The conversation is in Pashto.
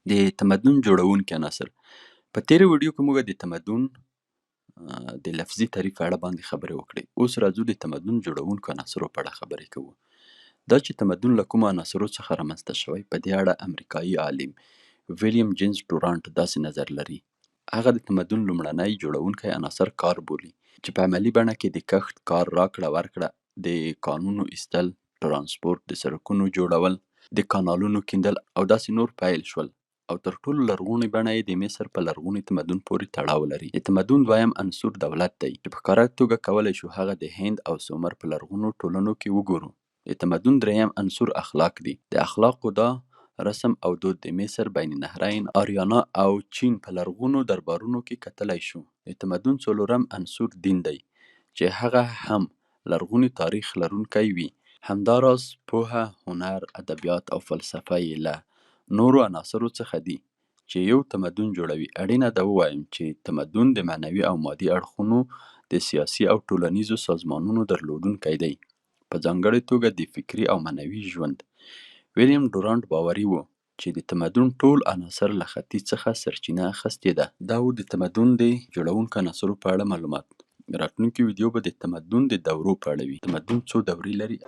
د تمدن جوړونکي عناصر. په تېره ویډیو کې موږ د تمدن د لفظي تعریف اړه باندې خبرې وکړې. اوس راځو د تمدن جوړونکو عناصرو په اړه خبرې کوو. دا چې تمدن له کومو عناصرو څخه رامنځته شوی، په دې اړه امریکایي عالم ویلیم جینز ډورانټ داسې نظر لري. هغه د تمدن لومړنی جوړونکی عناصر کار بولي، چې په عملي بڼه کې د کښت، کار، راکړه ورکړه، د کانونو ایستل، ترانسپورت، د سړکونو جوړول، د کانالونو کیندل او داسې نور پیل شول او تر ټولو لرغونې بڼه یې د مصر په لرغوني تمدن پورې تړاو لري. د تمدن دویم عنصر دولت دی، چې په ښکاره توګه کولی شو هغه د هند او سومر په لرغونو ټولنو کې وګورو. د تمدن دریم عنصر اخلاق دي. د اخلاقو دا رسم او دود د مصر، بین النهرین، آریانا او چین په لرغونو دربارونو کې کتلی شو. د تمدن څلورم عنصر دین دی، چې هغه هم لرغونی تاریخ لرونکی وي. همداراز پوهه، هنر، ادبیات او فلسفه یې له نورو عناصرو څخه دي چې یو تمدن جوړوي. اړینه ده ووایم چې تمدن د معنوي او مادي اړخونو د سیاسي او ټولنیزو سازمانونو درلودونکی دی، په ځانګړې توګه د فکري او معنوي ژوند. ویلیم ډورانټ باوري و چې د تمدن ټول عناصر له ختیځ څخه سرچینه اخیستې ده. دا و د تمدن د جوړونکو عناصرو په اړه معلومات. راتلونکې ویډیو به د تمدن د دورو په اړه وي. تمدن څو دورې لري.